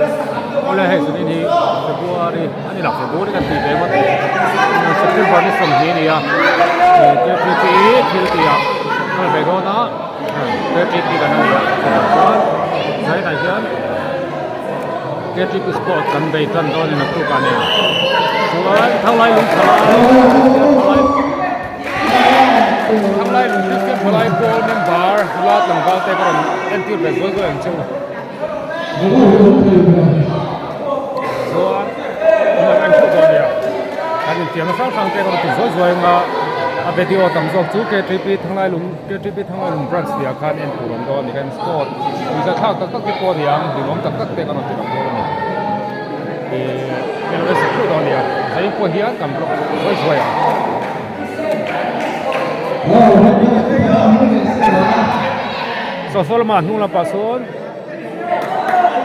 Awle hei chuanin hi February a ni lo February kan tih ve ngawt September ni sawmhnih a ni a KTP thil tih ah kal ve dawn a KTP kan a ni a chutah chuan zainah hian KTP sport kan bei tan dawn a ni naktuk ah nen chuan thanglai lungthala Thanglai lung Kristian Thalai Pawl member nula tlangval te ka rawn entir ve zuai zuai ang che u. Chuan an en theuh dawn nia. Kan infiamna hrang hrang te ka rawn ti zuai zuai ang a, a video tam zawk chu KTP Thanglai lung KTP Thanglai lung branch tih ah khan en tur awm dawn a ni. Kan sport nuihza thlak tak tak te pawh a ni ang, hlimawm tak tak te ka rawn ti lang dawn a ni. Ih en lo en theuh dawn nia. Zain pawh hian kan block zuai zuai ang. Saw saw lamah hnung lampah sawn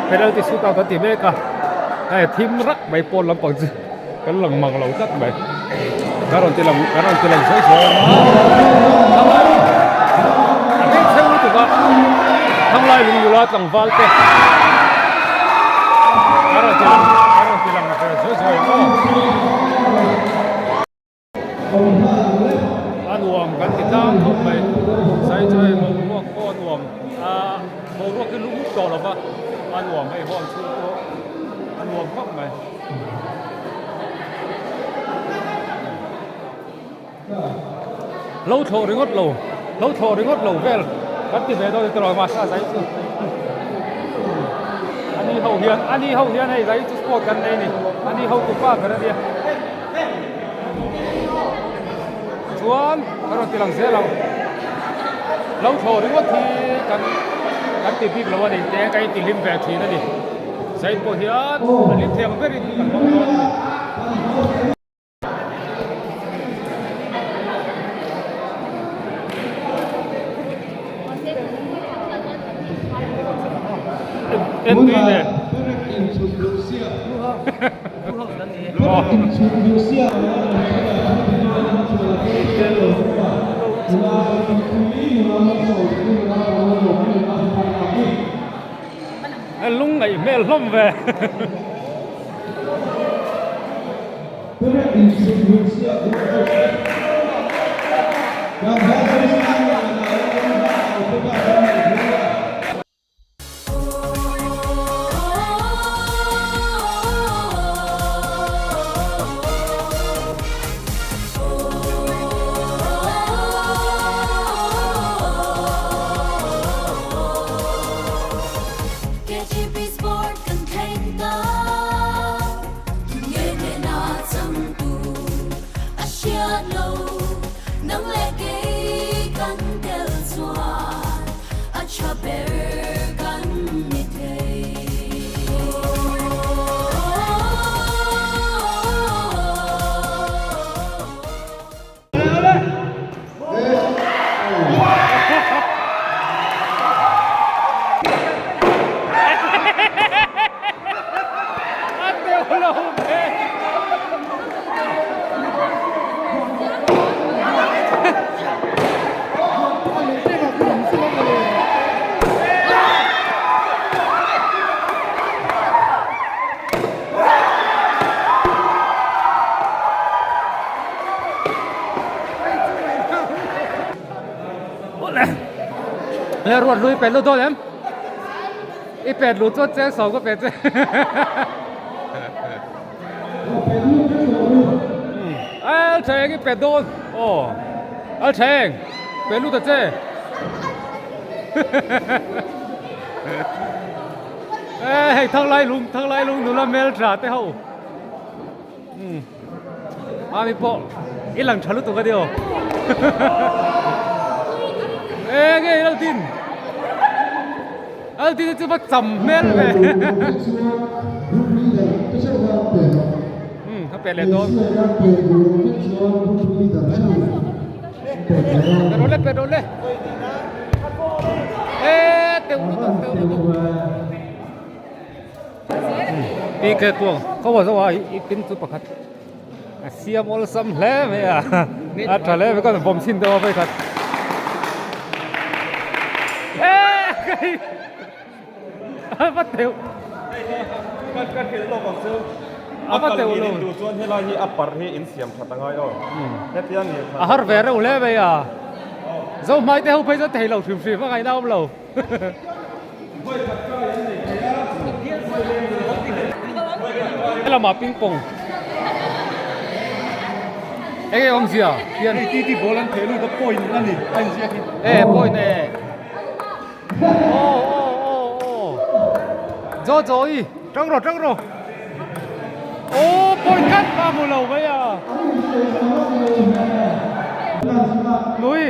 penalty shoot out an ti mek a hei thim rak mai pawn lampang chu kan lang mang lo tlat mai ka rawn ti lang ka rawn ti lang sawi sawi a a beng chheng lutuk a thanglai lung nula tlangval te ka rawn ti lang ka rawn ti lang sawi sawi ang aw. A nuam kan ti tlang khawp mai sai chu hei boruak pawh a nuam a boruak hi lum tawh lo va a nuam hei hall chhung pawh a nuam khawp mai. Lo thlawh ringawt lo lo thlawh ringawt lo vel kan ti ve dawn tiraw mahse a zai chu ani ho hian ani ho hian hei zai chu sport kan nei a ni ani ho tupa ber a nia. Chuan ka rawn ti lang zel ang lo thlawh ringawt hi kan kan ti bik lo a ni te ka inti hlim ve thin a ni zain pawh hian a hlim thei ang berin kan hmang dawn a ni. En tui ve. Lung ngaih hmel hlawm ve. Le ruat lui pet lut dawn em? I pet lut chuan cheng sawm ka pet che. Al cheng i pet dawn. Aw. Al cheng pet lut ta che. Ê hei thang lai lung thang lai lung nula hmel tha te ho. Umm mami pawh i lang tha lutuk a ni aw enge i lo tin a lo tin chu va cham hmel ve umm a pe leh dawn pe rawh le pe rawh le e teuh lutuk teuh lutuk. PK kuang khaw zo a i pin chu pakhat a siam awlsam hle mai a a tha hle mai ka bawm chhin deuh a vawikhat e a va teuh. Kan ka hrilh lawk ang chu. A va teuh lo. Duh chuan helai hi a parh hi in siam that angai aw. Hetia ni A har ve reuh hle mai a. Zohmai te ho phei chuan thei lo hrim hrim a ngaihna awm lo. Helamah ping pong. Enge awmzia hian. Hei TT ball an theh lut a point a ni a inziak hi. E point e. Aw aw aw aw. Zo zo i tang rawh tang rawh. Aw point khat a hmu lo mai a. Lui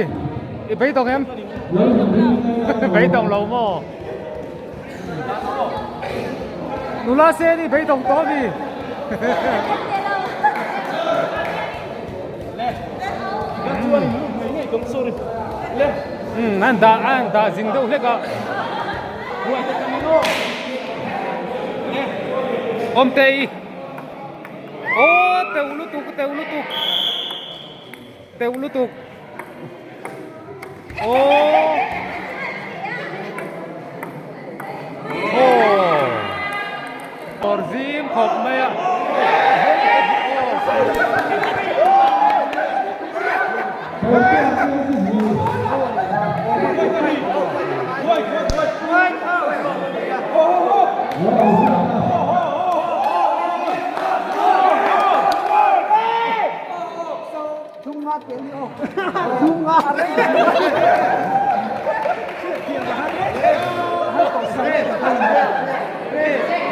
i beidawng em? Beidawng lo maw? Nula sen i beidawng tawh a mi? Umm an dah an dah zing deuh hlek a. Awmtei aw teuh lutuk teuh lutuk teuh lutuk aw aw kawr zim khawp mai a.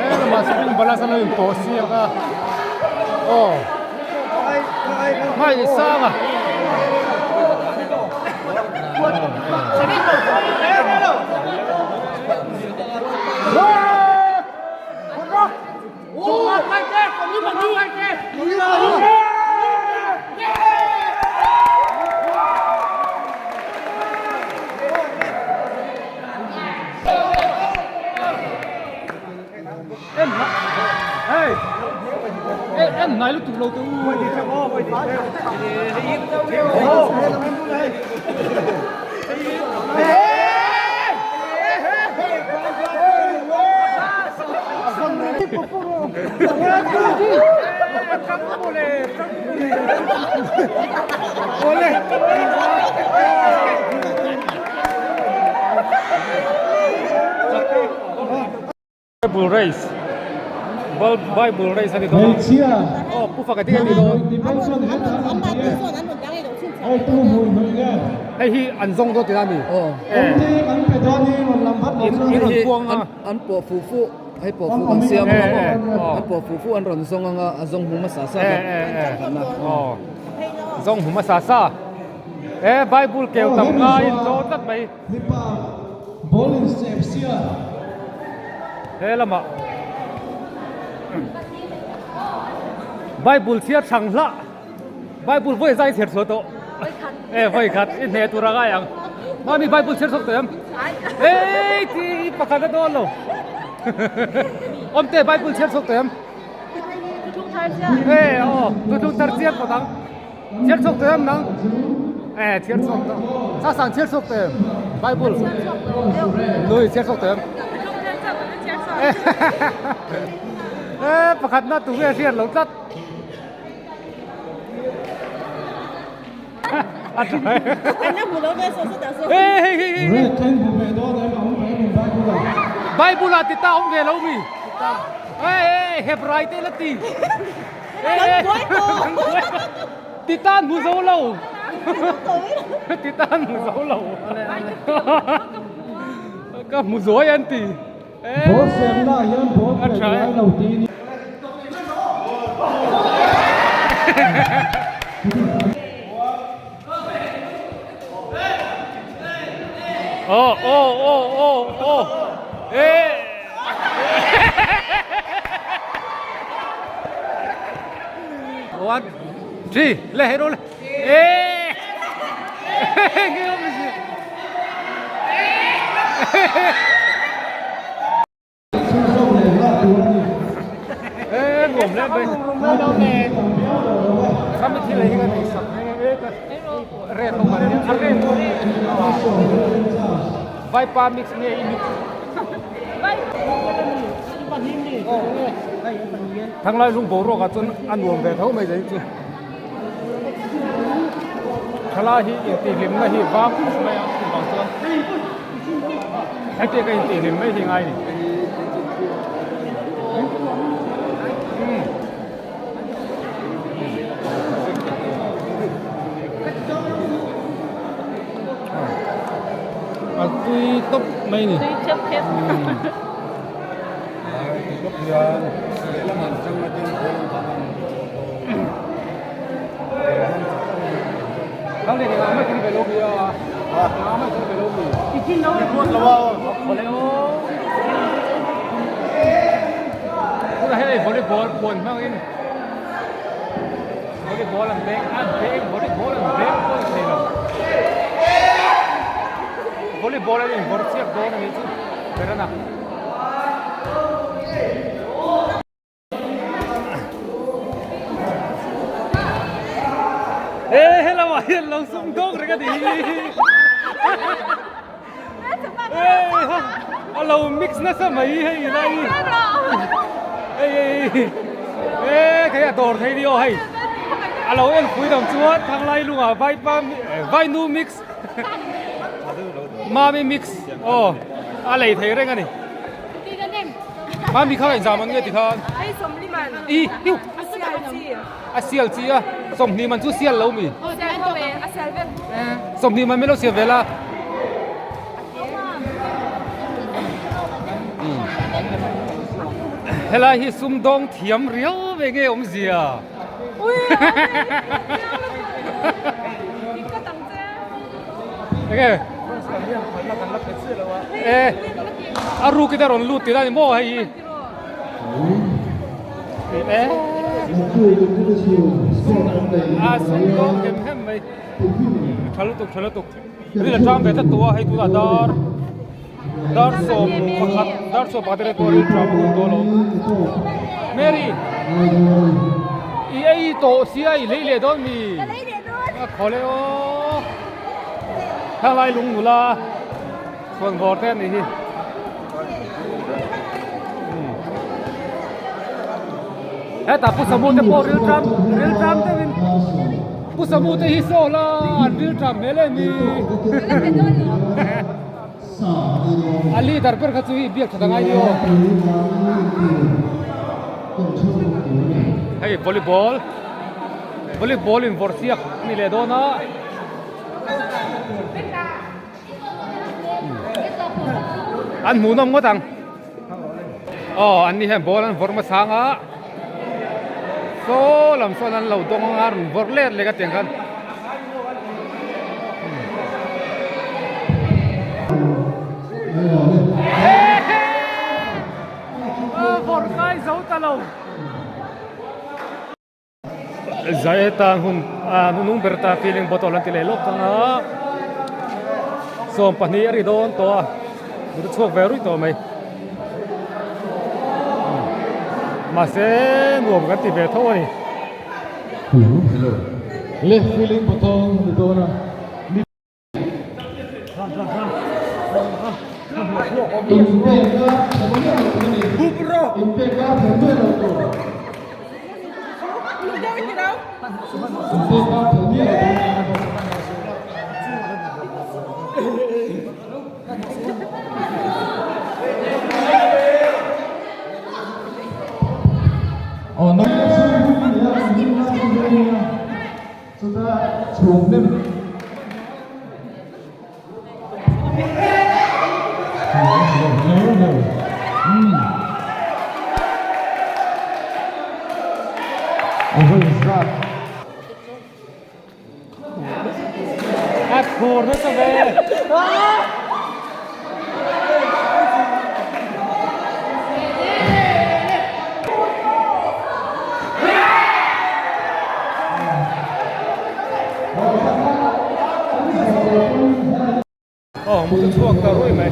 Helamah spring balance an lo inpawh siak a aw hmai sang a. En ngai lutuk lo te u. Bible race Bible race a ni dawn a aw pu faka ding a ni dawn hei hi an zawng dawn tihna a ni in rawn puang a an pawh fuh fuh hei pawh fuh kan siam anga maw an pawh fuh fuh an rawn zawng anga a zawng hmu hmasa sa aw zawng hmu hmasa sa e Bible keu tam ngai in dawn tlat mai. He lamah Bible chhiar chhang hlah Bible vawi zai chhiar chhuah tawh e vawi khat i hne tur a ngai ang mami Bible chhiar chhuak tawh em ei ti pakhat a dawn lo awmte Bible chhiar chhuak tawh em e aw thutlung thar chiang phawt ang. Chhiar chhuak tawh em nang? Eh, chhiar chhuak tawh. Sa sang chhiar chhuak tawh em? Bible. Nui chhiar chhuak tawh em? Eh, pakhat na tu nge hriat lo tlat. A tha. Eh, hei hei hei. Bible ah ti ta awm ve lo mi. Eh, Hebrai te la ti. Titan hmu zo lo. Titan hmu zo lo. Ka hmu zuai an ti. Ball semna ah hian ball pet ngai lo tiin. Oh oh oh oh oh. Eh. One, three, le hero le. Eh. Eh, nuam le mai. Khami thil hi ka nei sak red ho kan nia a red vaipa mix nge i mix. Thanglai lung boruak ah chuan a nuam ve tho mai zai chu. Thalai hi intihhlimna hi vang khawp mai a chuvang chuan hetiang a intihhlim mai hi ngai a ni. A tui tawp mai a ni. Tui thep thep. Volleyball puan hmangin volleyball an beng an beng volleyball an beng pawh a ni thei lo volleyball an invawrh chiak dawn a nih chu ber a na. E hello ah hian lo sum dawk reng a ni e a lo mix nasa mai hei lai hei hei e kei a dawr thei ni aw hei a lo en pui dang chuan thanglai lungah vaipa vainu mix Mami mix aw a lei thei reng a ni. Mami kha inzam an nge ti khan? I hiu a sial chi a sawmhnih man chu sial lo mi sawmhnih man min lo siam ve la. Helai hi sumdawng thiam riau ve nge awmzia. Enge e a ruk in a rawn lut tih a ni maw hei hi e a sumdawng hem hem mai tha lutuk tha lutuk ril a tang ve tlat tawh a hei tunah dar Dar 11 dar 11 te pawh ril tha hun tawh lo Mary i ei tawh sia i lei leh dawn mi a khaw le aw thalai lung nula chhuan vawr te ani hi hetah pu samu te pawh ril tram ril tram deuhin pu samu te hi saw la an ril tram hmel em hi. A leader ber kha chu i biak that angai ni aw. Hei volleyball volleyball in vawrh chiak a ni leh dawn a. An hmuh nawm ngawt ang. Aw an ni hian ball an vawrh hmasa ang a. Saw lam sawn an lo dawng ang a rawn vawrh let leh ka tiang khan. Vawrh kai zo ta lo. Zai tan hun a hnung ber ta feeling bottle an ti leh lawk ang a. 12 a ri dawn tawh a. Mut a chhuak ve ruih tawh mai. Mahse nuam kan ti ve tho a ni. Hello hello le feeling bottle ni dawn a. Inpekna tha miah lo tur a ni. Inpekna tha miah lo tur. Inpekna tha miah lo tur a ni. Aw no. Chutah chhung hnem. A khur nasa ve. Aw mut a chhuak ta ruih mai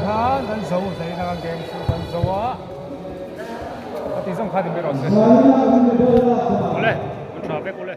khan kan zo zai na kan gang chu kan zo a a ti zawng kha ti mai rawh se awle mun tha vek awle.